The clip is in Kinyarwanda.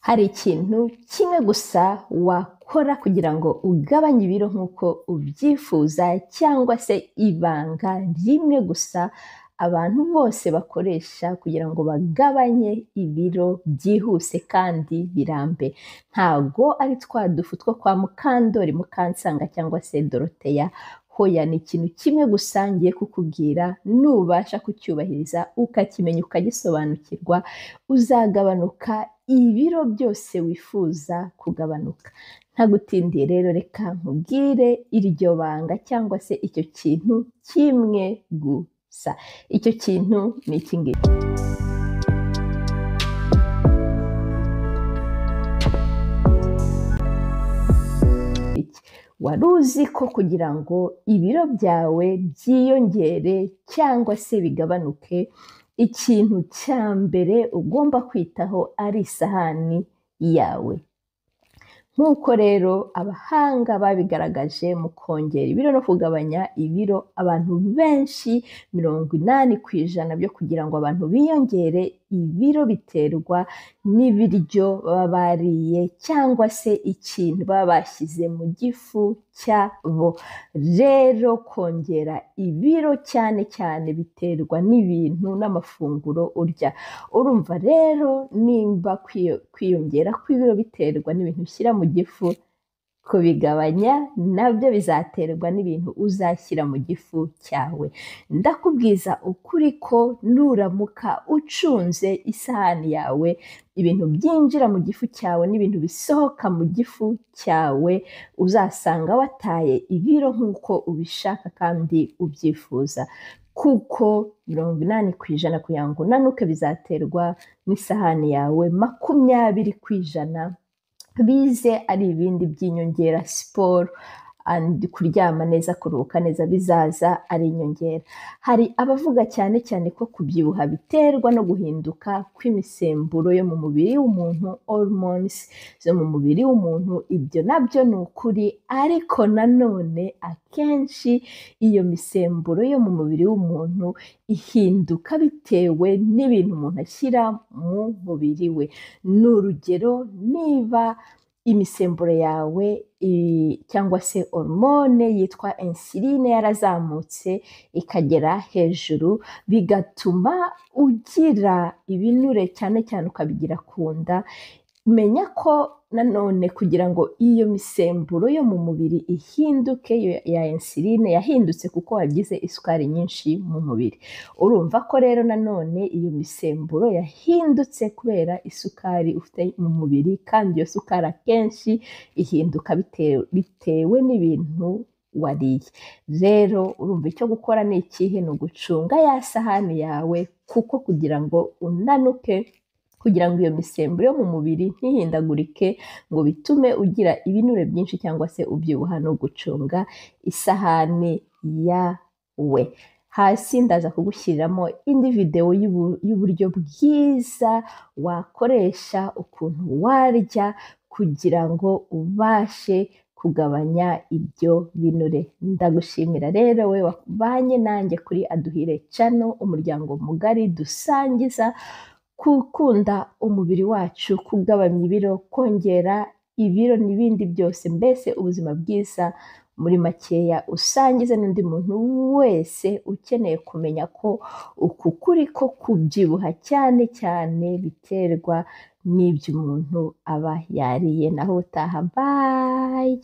Hari ikintu kimwe gusa wakora kugira ngo ugabanye ibiro nk'uko ubyifuza, cyangwa se ibanga rimwe gusa abantu bose bakoresha kugira ngo bagabanye ibiro byihuse kandi birambe. Ntago ari twa dufu two kwa Mukandori, Mukansanga cyangwa se Doroteya. Hoya, ni ikintu kimwe gusa ngiye kukubwira, nubasha kucyubahiriza ukakimenya ukagisobanukirwa, uzagabanuka ibiro byose wifuza kugabanuka. Ntagutindiye rero, reka nkubwire iryo banga cyangwa se icyo kintu kimwe gusa. Icyo kintu ni iki ngiki. Wari uzi ko kugira ngo ibiro byawe byiyongere cyangwa se bigabanuke, ikintu cya mbere ugomba kwitaho ari isahani yawe? Nk'uko rero abahanga babigaragaje mu kongera ibiro no kugabanya ibiro, abantu benshi 80% byo kugira ngo abantu biyongere ibiro biterwa n'ibiryo baba bariye cyangwa se ikintu baba bashyize mu gifu cyabo. Rero kongera ibiro cyane cyane biterwa n'ibintu n'amafunguro urya. Urumva rero nimba kwiyongera kw'ibiro biterwa n'ibintu ushyira mu gifu, kubigabanya nabyo bizaterwa n'ibintu uzashyira mu gifu cyawe. Ndakubwiza ukuri ko nuramuka ucunze isahani yawe, ibintu byinjira mu gifu cyawe n'ibintu bisohoka mu gifu cyawe, uzasanga wataye ibiro nk'uko ubishaka kandi ubyifuza. Kuko 80% kugira ngo unanuke bizaterwa n'isahani yawe, 20% bize ari ibindi by'inyongera, siporo, kuryama neza, kuruhuka neza, bizaza ari inyongera. Hari abavuga cyane cyane ko kubyibuha biterwa no guhinduka kw'imisemburo yo mu mubiri w'umuntu, hormones zo mu mubiri w'umuntu. Ibyo nabyo ni ukuri, ariko nanone akenshi iyo misemburo yo mu mubiri w'umuntu ihinduka bitewe n'ibintu umuntu ashyira mu mubiri we. Ni urugero, niba imisemburo yawe cyangwa se hormone yitwa insuline yarazamutse ikagera hejuru, bigatuma ugira ibinure cyane cyane ukabigira ku nda, menya ko nanone kugira ngo iyo misemburo yo mu mubiri ihinduke ya insuline yahindutse kuko wagize isukari nyinshi mu mubiri. Urumva ko rero nanone iyo misemburo yahindutse kubera isukari ufite mu mubiri, kandi iyo sukari akenshi ihinduka bitewe n'ibintu wariye. Rero urumva icyo gukora ni ikihe? Ni ugucunga ya sahani yawe, kuko kugira ngo unanuke, kugira ngo iyo misemburo yo mu mubiri ntihindagurike ngo bitume ugira ibinure byinshi cyangwa se ubyibuha, no gucunga isahani yawe. Hasi ndaza kugushyiriramo indi videwo y'uburyo bwiza wakoresha, ukuntu warya kugira ngo ubashe kugabanya ibyo binure. Ndagushimira rero we wabanye nanjye kuri Aduhire Channel, umuryango mugari dusangiza gukunda umubiri wacu, kugabanya ibiro, kongera ibiro n'ibindi byose, mbese ubuzima bwiza muri makeya. Usangize n'undi muntu wese ukeneye kumenya ko uku kuri ko kubyibuha cyane cyane biterwa n'ibyo umuntu aba yariye. Naho utaha, bye.